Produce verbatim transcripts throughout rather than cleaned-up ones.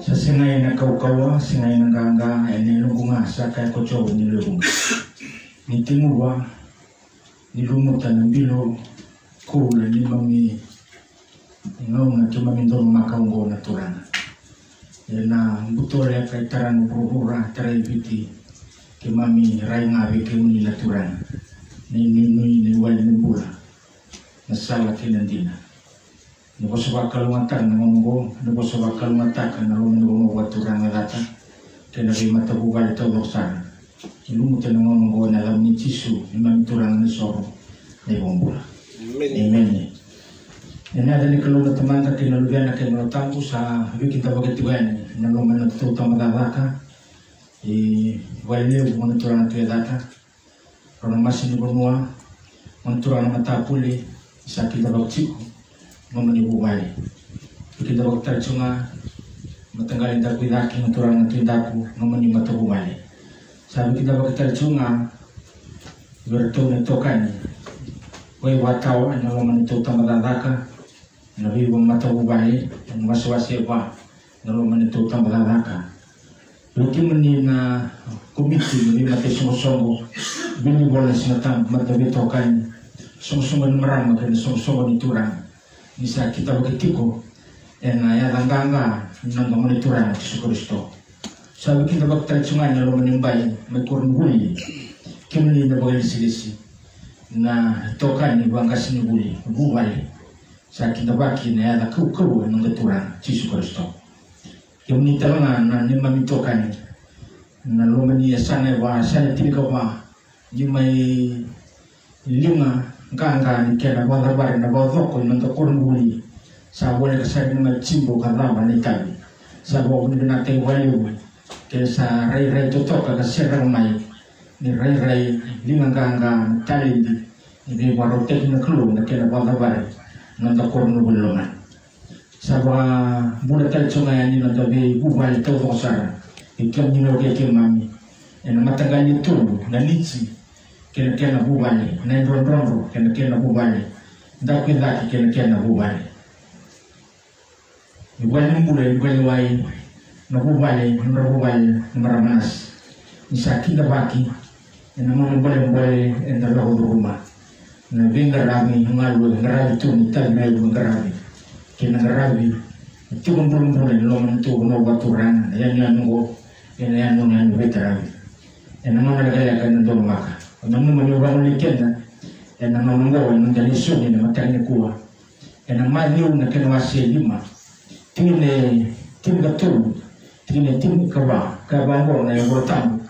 Sa segai na kaukauwa, segai na qaqa, e na yaloqu ga sa kaya ko Jiova ni lewe vuqa. Ni teguva, ni lumuta na bilo koula ni neimami gauna keimami donumaka oqo na Turaga. E na butolea ka i tara na vuravura, tara i Viti, keimami rai ga vei kemuni na Turaga. Na inuinui, na iwali ni bula, na sala kei na dina. Ni vosa vakalougatataka na gauna oqo, ni vosa vakalougatataka na loma ni vanua vakaturaga e Cata kei na veimatavuvale taucoko sara. Ni lumuta na gauna oqo ena yacamuni Jisu, neimami Turaga, na isoro, na iVakabula. Emeni. Emeni. Ena yaca ni Kalou na Tamada kei na Luvena kei na Yalo Tabu, sa veikidavaki tiko yani na loma ni nodatou tabacakacaka e Valelevu, na turaga tu e Cata. Rau na masu ni vanua, na turaga na matapule, sa kidavaki tiko, nomuni vuvale. Kidavaki tale tiko ga, mataqali daku i cake, na turaga na Tui Daku, nomuni matavuvale. Sa kidavaki tale tiko ga, vei iratou na itokani, veivakatawa, ena loma ni tou tabacakacaka, na veimatavuvale, na wasewase va, na loma ni tou tabacakacaka. Vei kemuni na komiti, na veimataisogosogosoko, vei ni vola na Siga Tabu, mata veitokani, soqosoqo ni marama kei na soqosoqo ni turaga. Ni sa kidavaki tiko, ena yaca qaqa, na noda Gone Turaga Jisu Karisito. Sa veikidavaki tale tiko ga ena loma ni bai, mai koronivuli. Kemuni na vakailesilesi, na itokani vaqasenivuli, vuvale. Sa kidavaki ena yaca kaukauwa na noda Turaga Jisu Karisito. Kemuni tale ga na neimami itokani, na loma ni yasana e va, yasana e tinikava, ni mai liga qaqa ni kena vakacavari na vakacoko ni noda koronivuli. Sa voleka sara ni mai jibo ka cava na itavi. Sa vakavinavinakataki vakalevu, ke sa rairai totoka ka seraka mai ni rairai liga qaqa na taledi ni veivakarautaki na Kalou na kena vakacavari na noda koronivuli lomani. Sa vakabula tale tiko ga yani na noda veivuvale taucoko sara, e kemuni na wekei keimami, ena mataqali e tolu, na Niti kei na kena vuvale, na Idrodrodro kei na kena vuvale, Dakuicake kei na kena vuvale. Ni vale ni bula, ni vale wai, na vuvale, na nodra vuvale na marama nasi. Ni sa kidavaki ena gauna bolebole eda lako curuma. Na veiqaravi, na galu e qaravi tu na itavi levu e qaravi. Kei na qaravi, na tiko bulabula ni loma ni tou vanua vakaturaga, na yanuyanu oqo, ena yanuyanu veitaravi. Ena gauna lekaleka eda donumaka. O nanuma ni o vagolei keda ena gauna oqo, ena noda lesoni ena mataka nikua. Ena Maciu na kena wase e lima, tikina e tinikatolu, tikina e tinikava, ka vaqo na iVola Tabu.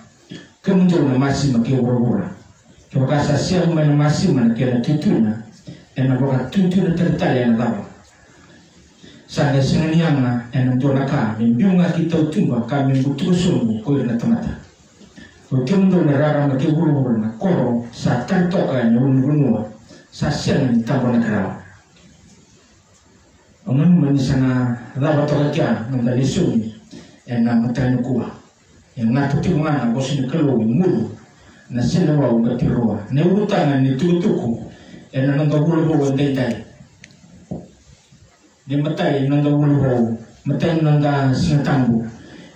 Kemudou na masima kei vuravura. Kevaka sa sega mai na masima na kena tuituina, ena vakatuituinataki tale ena cava? Sa qai sega ni yaga ena dua na ka me biu ga ki tautuba ka me butuka sobu ko ira na tamata. Ko kemudou na rarama kei vuravura, na koro sa tara toka ena ulunivanua, sa sega ni tabonaki rawa. Au nanuma ni sa na cava toka kea na noda lesoni ena mataka nikua. E gata tiko ga na vosa ni Kalou e mudu na senewau bati rua. Na iulutaga ni tukutuku ena noda vula vou edaidai. Ni matai noda vula vou, matai noda Siga Tabu,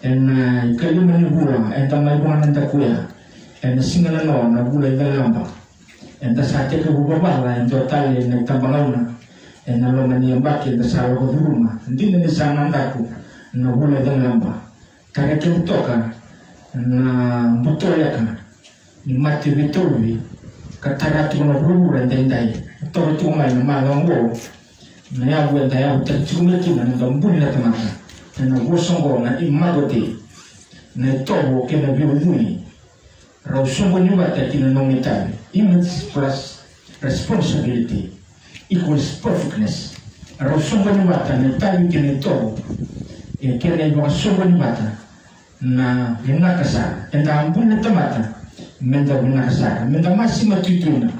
ena ikalima ni vula eda mai vakanadakuya, ena siga nanoa na vula i Cagilaba. Eda sa tekivu vavala e dua tale na itabagauna ena loma ni yabaki eda sa lako curuma. Dina ni sa nadaku na vula i Cagilaba, tara keda toka na butoleka ni mate veitauvi ka tara tiko na vuravura edaidai. Toka tiko mai na macawa oqo na yavu eda yavutaki tiko mai kina na noda buli na tamata. Ena vosa oqo na imago Dei, na itovo kei na veiucui. Rau soqoni vata ki na nomu itavi. Image plus responsibility equals perfectness. Rau soqoni vata na itavi kei na itovo. E kena ivakasoqoni vata na vinaka sara. Eda a buli na tamata meda vinaka sara, meda masima tuituina,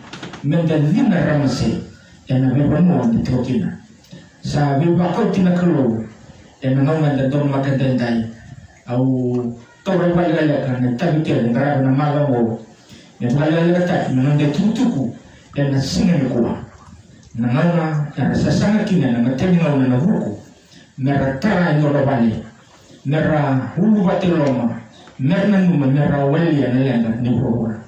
meda cina ramase ena veivanua eda tiko kina. Sa veivakauti na Kalou ena gauna eda donumaka edaidai. Au taura vakalekaleka na itavi kece e qarava na macawa oqo me vakalekalekataki na noda itukutuku ena siga nikua. Na gauna era sasaga kina na matai ni gauna na vuku, mera tara e dua na vale, mera uluvata e loma, mera nanuma mera walia na leqa ni vuravura.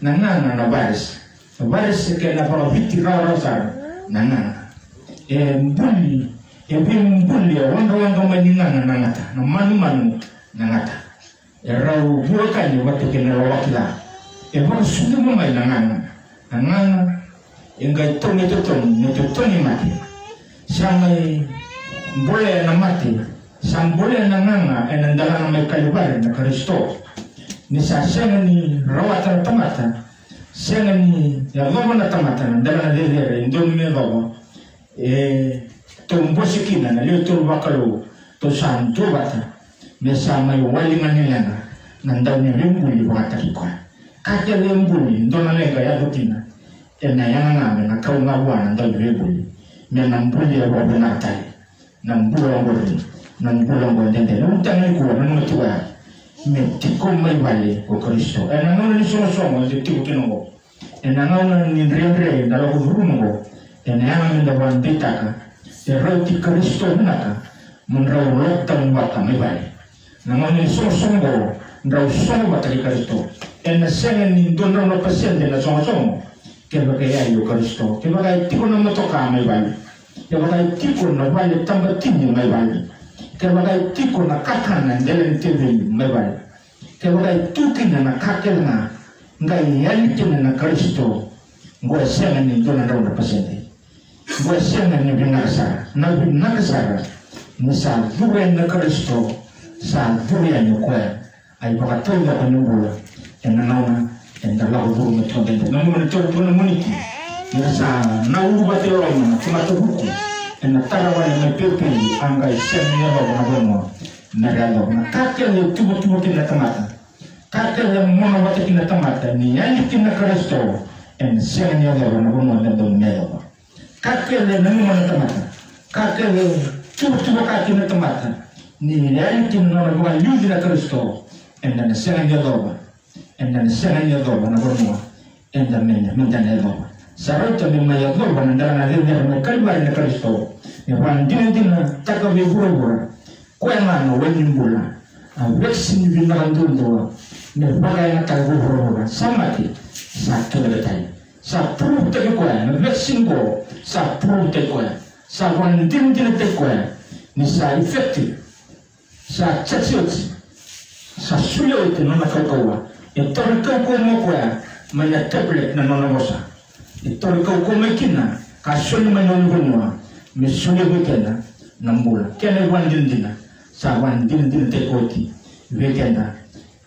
Na gaga na virus. Na virus e kena vakaviti rawarawa sara na gaga. E buli, e veibuli, e waqawaqa mai ni gaga na gata, na manumanu na gata. E rau vuakani vata kei na lawaki ca. E vakasucuma mai na gaga. Na gaga e qai tau na itotogi, na itotogi mate. Sa mai bolea na mate, sa bolea na gaga ena delana mai Kalivari na Karisito. Ni sa sega ni rawata na tamata, sega ni yacova na tamata na delana cecere e dodonu me yacova. E tou bose kina na lewe tolu vakalou, tou sa duavata me sa mai wali ga ni leqa na dauniveibuli vakataki koya. Ka kece e buli, dua na leqa e yaco kina, ena yaga ga me na kau ga vua na dauniveibuli me na buli e vakavinaka tale. Na bula oqo ri, na bula oqo dede. Na ulutaga nikua, na noqu tiko ya, me tiko mai vale ko Karisito. Ena gauna ni sogosogo eda tiko kina oqo, ena gauna ni dredre eda lako curuma oqo, ena yaga meda vakadeitaka e rauti Karisito vinaka mo drau lockdown vata mai vale. Na gauna ni sogosogo oqo, drau sogo vata kei Karisito. Ena sega ni dua drau na pasede na sogosogo kevaka e yali o Karisito. Kevaka e tiko na motoka mai vale, kevaka e tiko na vale tabatini mai vale, kevaka e tiko na kakana e dela ni teveli mai vale, kevaka e tu kina na ka kece ga, qai yali kina na Karisito, qo e sega ni dua na drau na pasede. Qo e sega ni vinaka sara. Na vinaka sara ni sa curu yani na Karisito, sa curu yani o koya. A ivakataucoko ni bula ena gauna eda lako curuma tiko dede. Na gauna ni tolu na Moniti, ni ra sa naulu vata e loma na tamata vuku ena tara wale mai Pepeli, a qai sega ni yacova na vanua me ra yacova. Na ka kece e tuvatuva kina na tamata, ka kece e mona vata kina na tamata, ni yali kina na Karisito, ena sega ni yacova na vanua me dau me yacova. Ka kece e nanuma na tamata, ka kece e tuvatuva ka kina na tamata, ni yali kina na nona vakaliuci na Karisito, eda na sega ni yacova, eda na sega ni yacova na vanua eda me, meda na yacova. Sa rauta me mai yacova na delana cecere mai Kalivari na Karisito, me vakadinadinataka-vuravura. Koya ga na wai ni bula, a vaccine vinaka duadua me vakayagataka vuravura. Sa mate, sa tucake tale. Sa prove-taki koya, na vaccine qo sa prove-taki koya, sa vakadinadinataki koya ni sa effective. Sa judge oti, sa solia oti na nona kaukauwa. E tauri kaukauwa mai o koya mai na tablet na nona vosa. E tauri kaukauwa mai kina ka soli mai na ulunivanua me solia vei keda na bula. Kena ivakadinadina, sa vakadinadinataki oti vei keda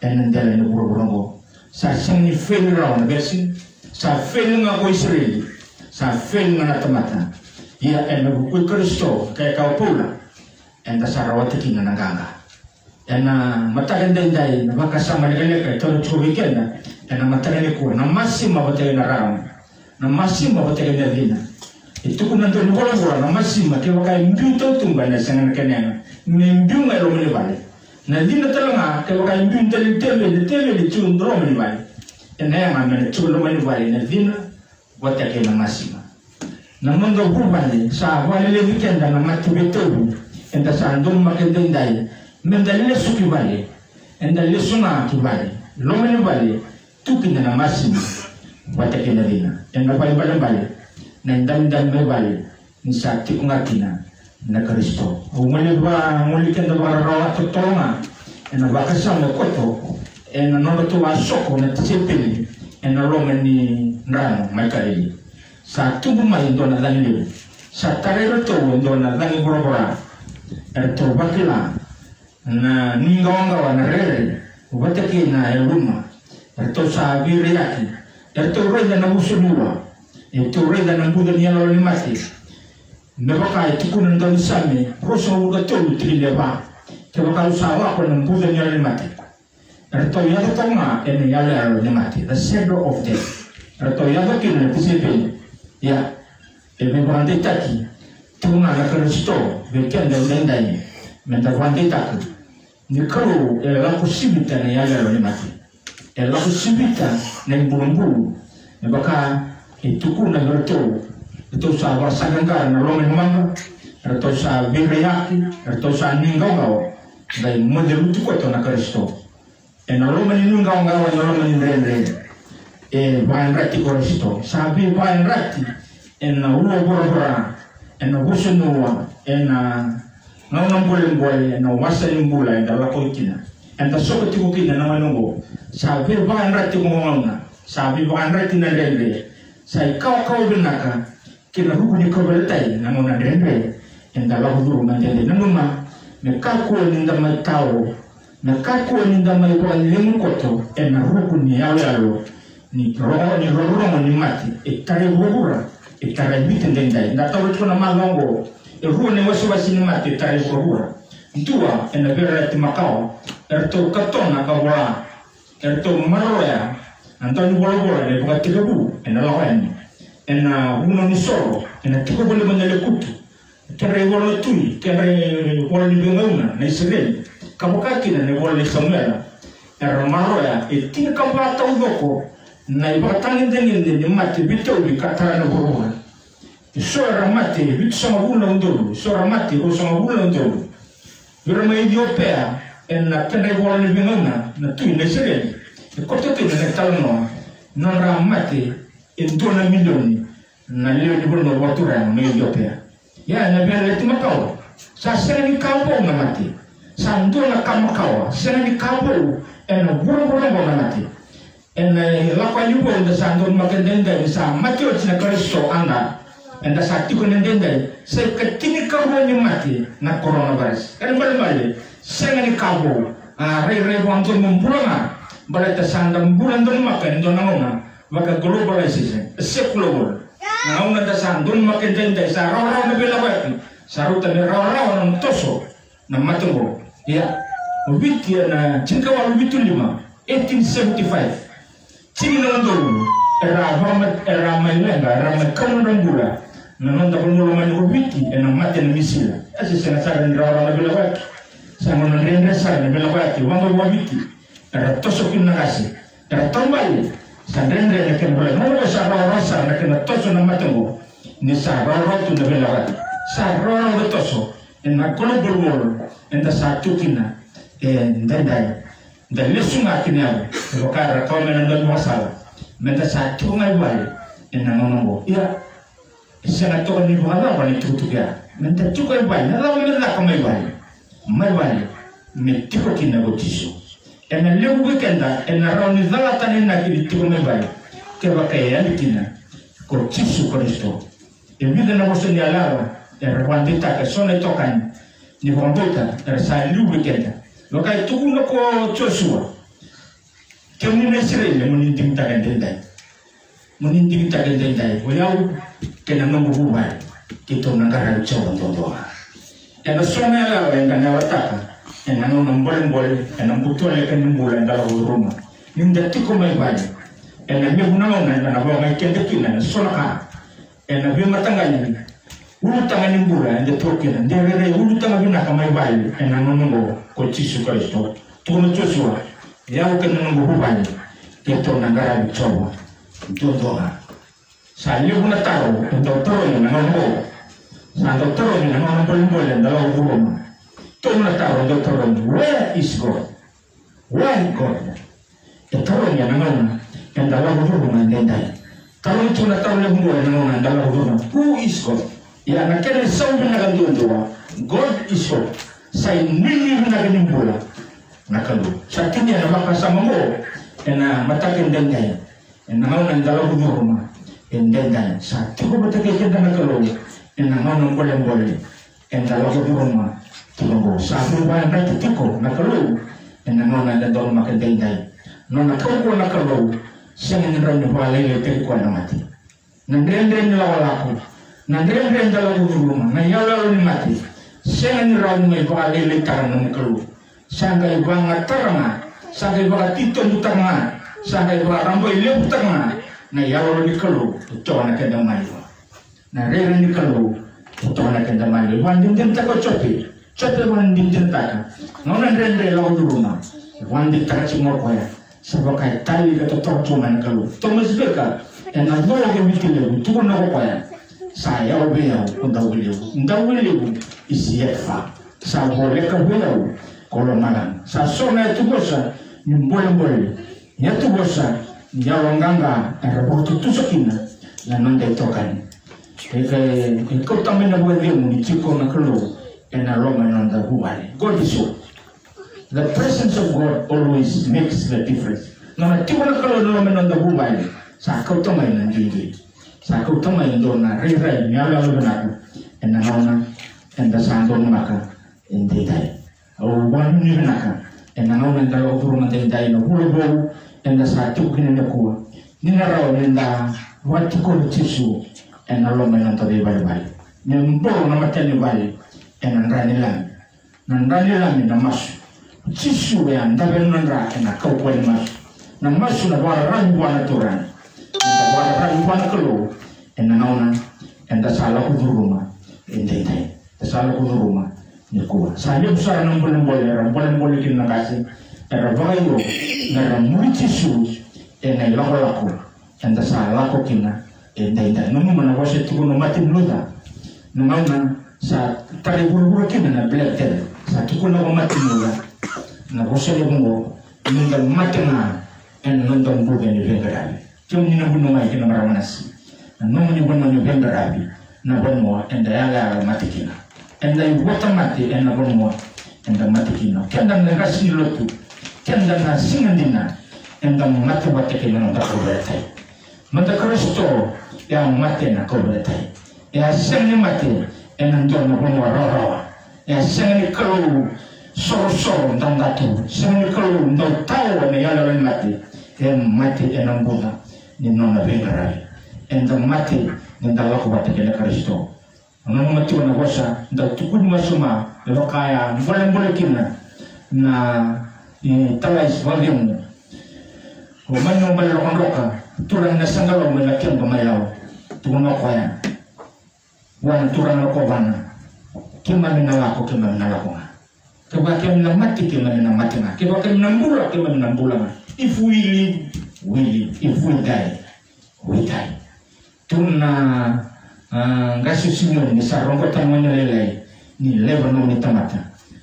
ena dela ni vuravura oqo. Sa sega ni fail rawa na vaccine. Sa fail ga ko Isireli, sa fail ga na tamata. Ia ena vuku i Karisito, kaya o Paula, eda sa rawata kina na qaqa. Ena mataka edaidai, na vakasama lekaleka e taura tiko vei keda ena mataka nikua, na masima vata kei na rarama, na masima vata kei na cina. E tukuna na daunivolavola, na masima kevaka e biu tautuba ena sega na kena yaga, me biu ga e loma ni vale. Na cina tale ga kevaka e biu dali teveli, teveli tu e loma ni vale, ena yaga me na tu e loma ni vale na cina vata kei na masima. Na noda vuvale, sa vakaleleci keda na mate veitauvi. Eda sa donumaka edaidai meda lesu ki vale. Eda lesu ga ki vale, loma ni vale, tu kina na masima vata kei na cina. Ena vakaibalebale, na idabedabe mai vale ni sa tiko ga kina na Karisito. Au gole va, gole keda vakararawa totolo ga ena vakasama e koto ena nodratou a soko na tisaipeli ena loma ni drano mai Kalili. Sa tubu mai e dua na cagi levu. Sa tarai iratou e dua na cagi voravora. Eratou vakila na nuiqawaqawa, na rere vata kei na yaluma. Eratou sa veiraiyaki. Eratou raica na vuso ni ua. Eratou raica na buca ni yaloyalo ni mate. Me vaka e tukuna na daunisame ruasagavulu ka tolu, tikina e va: Kevaka au sa lako ena buca ni yaloyalo ni mate, eratou yaco toka ga ena yaloyalo ni mate, the shadow of death. Eratou yaco kina na tisaipeli. Ia, e veivakadeitaki tiko ga na Karisito vei keda edaidai, meda vakadeitaka ni Kalou e lako sivita na yaloyalo ni mate. E lako sivita na ibulubulu. Me vaka e tukuna vei iratou, eratou sa vakasaqaqara ena loma ni maqa, eratou sa veiraiyaki, eratou sa nuiqawaqawa. Qai moce lutu koto na Karisito ena loma ni nuiqawaqawa, ena loma ni dredre. E vakayadrati Karisito, sa veivakayadrati ena ua voravora, ena vuso ni ua, ena gauna bolebole, ena wasa ni bula eda lako kina, eda soko tiko kina na gauna oqo. Sa veivakayadrati ko gauna, sa veivakayadrati na dredre. Sa ikawakawa vinaka kei na ruku ni kauveilatai na gauna dredre eda lako curuma edaidai. Nanuma, me kakua ni da mai tao, me kakua ni da mai vakacegu koto ena ruku ni yaloyalo ni ro-, ni rorogo ni mate e tarai vuravura, e tarai Viti edaidai. Da taura tiko na macawa oqo, e rua na iwasewase ni mate e tarai vuravura. Dua ena Veiyalayalati Makawa, eratou katona ka vola, eratou maroroya na daunivolavola na ivakatekivu ena lako yani. Ena vunau ni soro, ena tiko voli mai na lekutu, kedra ivola na tui, kedra ivola ni veigauna na Isireli, ka vaka kina na ivola nei Samuela. Era maroroya e tinikava taucoko na ivakatagedegede ni mate veitauvi ka tara na vuravura. Eso era mate vitusagavulu na udolu, eso era mate ruasagavulu na udolu. Vei ira mai Iciopea, ena kedra ivola ni veigauna na tui na Isireli, e koto tu ena italanoa, nodra mate e dua na milioni na lewe ni vanua vakaturaga mai Iciopea. Ia, ena Veiyalayalati Makawa, sa sega ni ka vou na mate. Sa dua na ka makawa, sega ni ka vou ena vuravura oqo na mate. Ena lako yani vou, eda sa donumaka edaidai ni sa mate oti na Karisito, eda, eda sa tiko ena edaidai, sa ikatinikarua ni mate na coronavirus. Kena ibalebale, sega ni ka vou. A rairai vakadonumaka bula ga, baleta sa da bula donumaka ena dua na gauna vaka globalization, a secular world. Na gauna da sa donumaka edaidai, sa rawarawa na veilakoyaki, sa rauta me rawarawa na toso na mate oqo. Ia, o Viti ena tinikawalu vitu lima, eighteen seventy-five. Tini na udolu era vama-, era mai leqa, era mai kau nodra bula na noda vanua lomani ko Viti ena mate na misila. E se sega sara ni rawarawa na veilakoyaki. Sa gauna dredre sara na veilakoyaki, waqa vakaViti. Era toso kina na qase, era taubale. Sa dredre na kena bula. Gauna sa rawarawa sara na kena toso na mate oqo, ni sa rawarawa tu na veilakoyaki. Sa rawarawa na toso ena global world eda sa tu kina edaidai. Da lesu ga ki na yavu, e vaka era kaya mai na daunivakasala, meda sa tiko ga i vale ena gauna oqo. Ia, e sega toka ni vakacava na itukutuku ya, meda tiko i vale. Na cava me caka mai vale? Mai vale, me tiko kina ko Jisu. Ena levu vei keda ena rawa ni calata na inaki ni tiko mai vale kevaka e yali kina ko Jisu Karisito. E vica na vosa ni yalayala era vakadeitaka eso na itokani ni vakabauta era sa liu vei keda. Vaka e tukuna ko Josua, kemuni na Isireli, mo ni digitaka edaidai. Mo ni digitaka edaidai, o yau kei na noqu vuvale, keitou na qaravi Jiova duadua ga. Ena so na yalayala eda na yalataka Ena gauna bolebole, ena butoleka ni bula eda lako curuma. Ni da tiko mai vale, ena levu na gauna eda na vakagai keda kina ena so na ka. Ena veimataqali ulutaga ni bula eda tiko kina, de rairai ulutaga vinaka mai vale ena gauna oqo ko Jisu Karisito. Tukuna o Josua, o yau kei na noqu vuvale, keitou na qaravi Jiova duadua ga. Sa levu na taro e dau tarogi na gauna oqo. Sa dau tarogi na gauna bolebole eda lako curuma. Tolu na taro e dau tarogi. Where is God? Where is God? E tarogi ena gauna eda lako curuma edaidai. Tarogi tu na taro levu oqo ena gauna eda lako curuma. Who is God? Ia na kena isau vinaka duadua, God is hope. Sa inuinui vinaka ni bula na Kalou. Sa tinia na vakasama oqo ena mataka edaidai. Ena gauna eda lako curuma edaidai, sa tiko vata kei keda na Kalou. Ena gauna bolebole eda lako curuma tiko oqo, sa veivayadrati tiko na Kalou. Ena gauna eda donumaka edaidai, nona kaukauwa na Kalou, sega ni rawa ni vakalailaitaki koya na mate. Na dredre ni lakolako, na dredre eda lako curuma, na iyaloyalo ni mate, sega ni rawa ni mai vakalailaitaka na nomu Kalou. Sa qai vakagatara ga, sa qai vakatitobutaka ga, sa qai vakarabailevutaka ga na iyaloyalo ni Kalou e toka na keda maliwa. Na rairai ni Kalou e toka na keda maliwa. E vakadinadinataka o Jope. Jope e vakadinadinataka. Gauna dredre e lako curuma, e vakadinadinataka tiko ga o koya. Sa vaka e tali ka totoka tu mai na Kalou. Thomas Baker, ena colo ko Viti Levu, tukuna ko koya, sa yawa vei au ko Dauveilevu. Dauveilevu is yet far. Sa voleka vei au ko lomalagi. Sa so na yatuvosa ni bolebole, yatuvosa ni yaloqaqa era vakatutusa kina na noda itokani. E ka, e kauta mai na vakacegu ni tiko na Kalou ena loma ni noda vuvale. God is so The presence of God always makes the difference. Nona tiko na Kalou ena loma ni noda vuvale, sa kauta mai na duidui. Sa kauta mai e dua na rairai ni yaloyalo vinaka ena gauna eda sa donumaka edaidai. Au vakanuinui vinaka ena gauna eda lako curuma edaidai, na vula vou eda sa tiko kina nikua. Ni na rawa ni da vakatikori Jisu ena loma ni noda veivalevale. Me boro na matanivale ena dra ni lami. Na dra ni lami na masu. Jisu e a dave na dra ena kaukauwa ni masu. Na masu na vakararavi vua na Turaga. Eda vakararavi vua na Kalou ena gauna eda sa lako curuma edaidai. Eda sa lako curuma nikua. Sa levu sara na bolebole era bolebole kina na qase, era vakaio me ra muri Jisu ena ilakolako eda sa lako kina edaidai. Nanuma na vosa e tukuna o Martin Luther, na gauna sa tarai vuravura kina na Black Death. Sa tukuna o Martin Luther na vosa levu oqo, ni da mate ga ena noda buca ni veiqaravi. Kemuni na vuniwai kei na marama nasi, na nomuni vanua ni veiqaravi, na vanua eda yalayala mate kina. Eda ivota mate ena vanua eda mate kina. Keda na qase ni lotu, keda na siga dina, eda mate vata kei na noda kauveilatai. Noda Karisito e a mate ena kauveilatai. E a sega ni mate ena dua na vanua rawarawa. E a sega ni Kalou sorosoro dadatou. Sega ni Kalou dau tao ena iyaloyalo ni mate. E mate ena buca ni nona veiqaravi. Eda mate ni da lako vata kei na Karisito. Nanuma tiko na vosa dau tukuni masu mai, me vaka e a bolebole kina na italai se vakacegu. O mani o bale rokadroka, turaga na Saqalo mai na keba mai Lau. Tukuna o koya vua na turaga na kovana, keimami na lako, keimami na lako ga. Kevaka keimami na mate, keimami na mate ga. Kevaka keimami na bula, keimami na bula ga. If we live, we live. If we die, we die. Tukuna na, a, qase o Simioni ni sa roqota na gone lailai ni laiva na nomuni tamata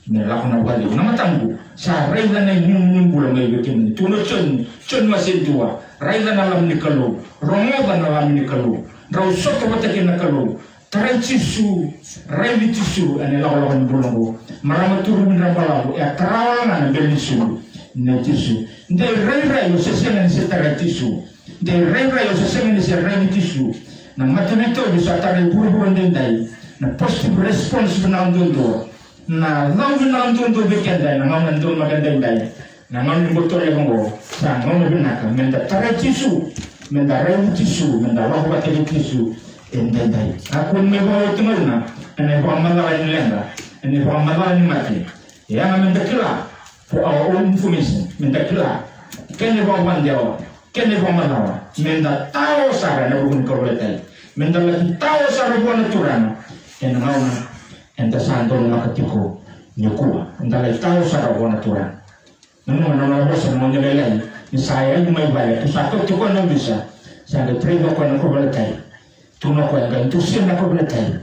me lako na vakacegu. Na mataqu sa raica na inuinui ni bula mai vei kemuni. Tukuna o Joni, Joni wase dua, raica na Lami ni Kalou, rogoca na Lami ni Kalou. Drau sota vata kei na Kalou. Tarai Jisu, raici Jisu ena ilakolako ni bula oqo. Marama, turaga, drebalavu, e a tara wale ga na bele ni Jisu. Na Jisu. De rairai o se sega ni se tarai Jisu. De rairai o se sega ni se raici Jisu. Na matanitu sa tarai vuravura edaidai. Na positive response vinaka duadua. Na cau vinaka duadua vei keda ena gauna donumaka edaidai. Na gauna ni botoleka oqo, sa gauna vinaka meda tarai Jisu, meda raici Jisu, meda lako vata kei Jisu edaidai. Kakua ni mai vakaoti gauna ena ivakamacala ni leqa, ena ivakamacala ni mate, Ia ga meda kila, for our own information, meda kila kena ivakavakadewa, kena ivakamacawa, meda tao sara ena vuku ni kauveilatai, meda laki tao sara vua na Turaga. Ena gauna eda sa donumaka tiko nikua, eda laki tao sara vua na Turaga. Nanuma na nona vosa na gone lailai, ni sa yaco mai vale, tu sa kauti koya na ovisa, sa qai drive koya na kauveilatai. Tukuna o koya, qai dusia na kauveilatai.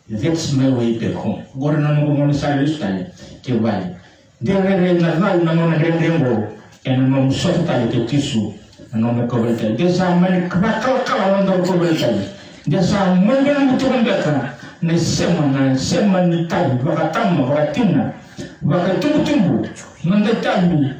That's my way back home. Qori na noqu gaunisala lesu tale ki vale. De rairai na cau na gauna dredre qo, ena nomu sota tale kei Jisu, na nomu kauveilatai. De sa mani vakalakala na nodaru kauveilatai. De sa mani na butuka beka na isema, na isema ni itavi vakatama, vakatina, vakaitubutubu, noda itavi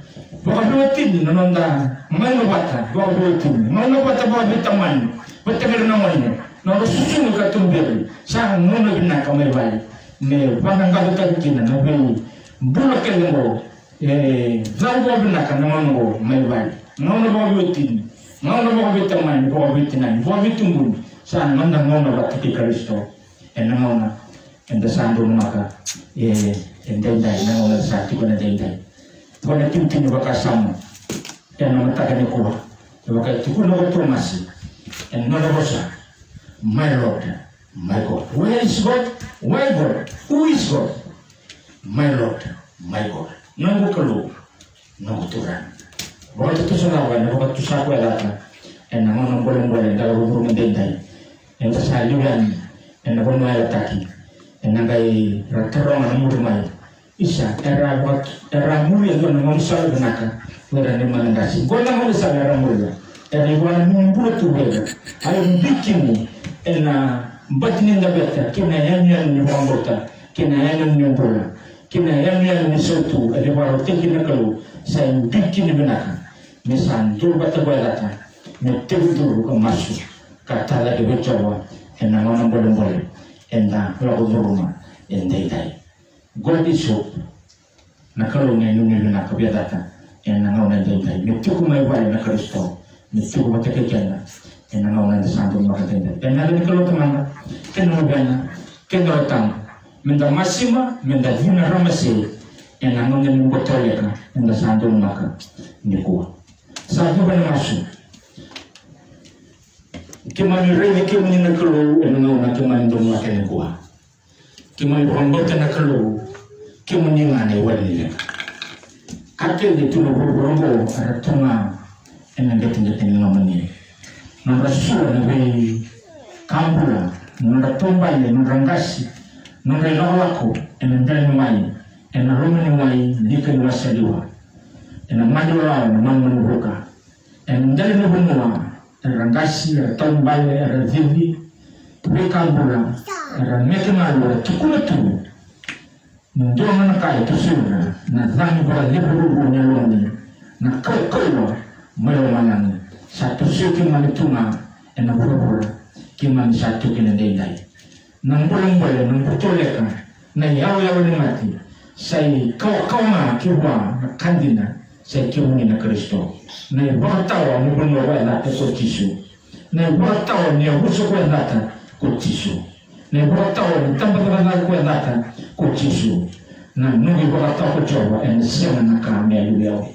vakaveiwatini, na noda gauna vata vakaveiwatini, gauna vata vakaveitamani, vata kei ira na gone, na nodra susugi ka tuberi. Sa gauna vinaka mai vale me vaqaqacotaki kina na veibula kece qo. E cau vakavinaka na gauna qo mai vale. Gauna vakaveiwatini, gauna vakaveitamani, vakaveitinani, vakaveitubuni. Sa noda gauna vata kei Karisito. Ena gauna eda sa donumaka e, e daidai, na gauna eda sa tiko ena daidai. Qo na itinitini vakasama ena mataka nikua. E vaka e tukuna ko Tomasi ena nona vosa, "My Lord, my God." Where is God? Why God? Who is God? "My Lord, my God." Noqu Kalou, noqu Turaga. Vakatutusa cava ena vakatutusa koya cata ena gauna bolebole eda lako curuma daidai. Eda sa liu yani ena vanua yalataki. Ena qai ra taroga na muri mai. Isa, era vaka, era muria dua na gaunisala vinaka. Era ni mana qasi. Qo na gaunisala era muria. Era ivua na nona bula tu vei ira. Ai bikini ena bati ni daveta kei na yanuyanu ni vakabauta, kei na yanuyanu ni bula, kei na yanuyanu ni sautu e vakarautaki na Kalou. Sa bikini vinaka. Me sa duru vata koya cata, me tevu duru ka masu, ka tacake vei Jiova ena gauna bolebole eda lako curuma e daidai. God is hope. Na Kalou na inuinui vinaka via cata ena gauna e daidai. Me tiko mai vale na Karisito, me tiko vata kei keda ena gauna eda sa donumaka daidai. Ena yaca ni Kalou Tamada, kei na Luvena, kei na Yalo Tabu. Meda masima, meda cina ramase ena gauna ni botoleka eda sa donumaka nikua. Sa cuva na masu. Keimami raici kemuni na Kalou ena gauna keimami donumaka nikua. Keimami vakabauta na Kalou, kemuni ga na iwali ni leqa. Ka kece tu na vuravura oqo era tu ga ena qeteqete ni lomani. Nodra sua na veika bula, nodra taubale, nodra qase, nodra ilakolako ena dela ni wai, ena loma ni wai, dika ni wasa liwa, ena mani lawa, ena manumanu vuka, ena dela ni vanua, era qase, era taubale, era cici, veika bula, era meke galu, era tukuna tu ni dua ga na ka e tosoya, na cagi vakalevulevu ni yalomuni, na kaukauwa mai lomalagi. Sa tosoya keimami tu ga ena vuravura keimami sa tu kina daidai. Na bolebole, na botoleka, na iyaloyalo ni mate, sa ikawakawa ga ki vua na ka dina, sa i kemuni na Karisito. Na ivakatawa ni vanua vakayacata ko Jisu. Na ivakatawa ni yavusa vakayacata ko Jisu. Na ivakatawa ni tabacakacaka vakayacata ko Jisu. Na noqu ivakatawa ko Jiova, ena sega na ka me yali vei au.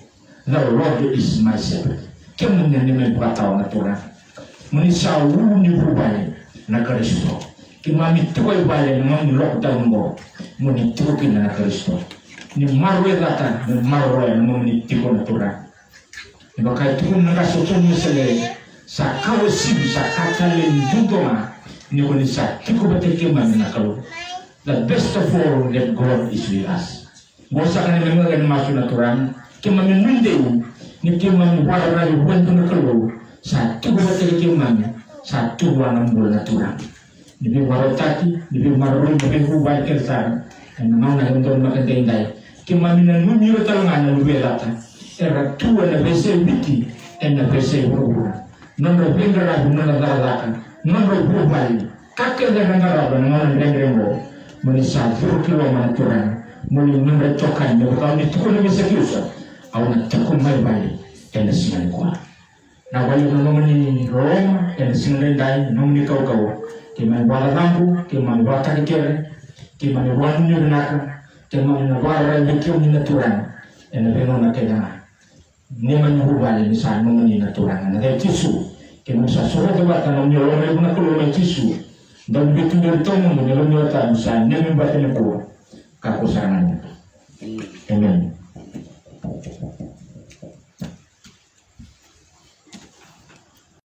The Lord is my shepherd. Kemuni na neimami vakatawa na Turaga. Moni sa ulu ni vuvale na Karisito. Keimami tiko i vale ena gauna ni lockdown oqo. Moni tiko kina na Karisito. Ni maroroi cata, ni maroroya na nomuni tiko na Turaga. Ni vaka e tukuna na qase o Joni Wesele, sa ka uasivi, sa ka talei duadua ga, ni ko ni sa tiko vata kei keimami na Kalou. The best of all, that God is with us. Qo saka na neimami masu na Turaga, keimami nuidei ni keimami vakararavi vua na Kalou, sa tiko vata kei keimami, sa tu vua na bula na Turaga. Ni veivakarautaki, ni veimaroroi, ni veivuvale kece sara ena gauna e donumaka daidai. Keimami nanumi ira tale ga na luve i cata era tu ena veiyasai Viti, ena veiyasai vuravura. Nodra veiqaravi, nodra cakacaka, nodra vuvale, ka kece era qarava ena gauna dredre oqo. Moni sa curu ki loma na Turaga, moni nodra itokani, me vaka o ni tukuna vei Sakiusa, au na tiko mai vale ena siga nikua. Na vale na nomuni loloma ena siga daidai, na nomuni kaukauwa. Keimami vakacabo, keimami vakatakekere, keimami vakanuinui vinaka, Keimami na vakararavi vei kemuni na Turaga ena veigauna kece ga. Ni mani vuvale ni sa nomuni na Turaga. Na yaca i Jisu. Keimami sa sureta vata na nomuni loloma, na Kalou mai Jisu. Dau ni veituberi taumada ni lomani vata ni sa neimami vata nikua. Kakua sara ga ni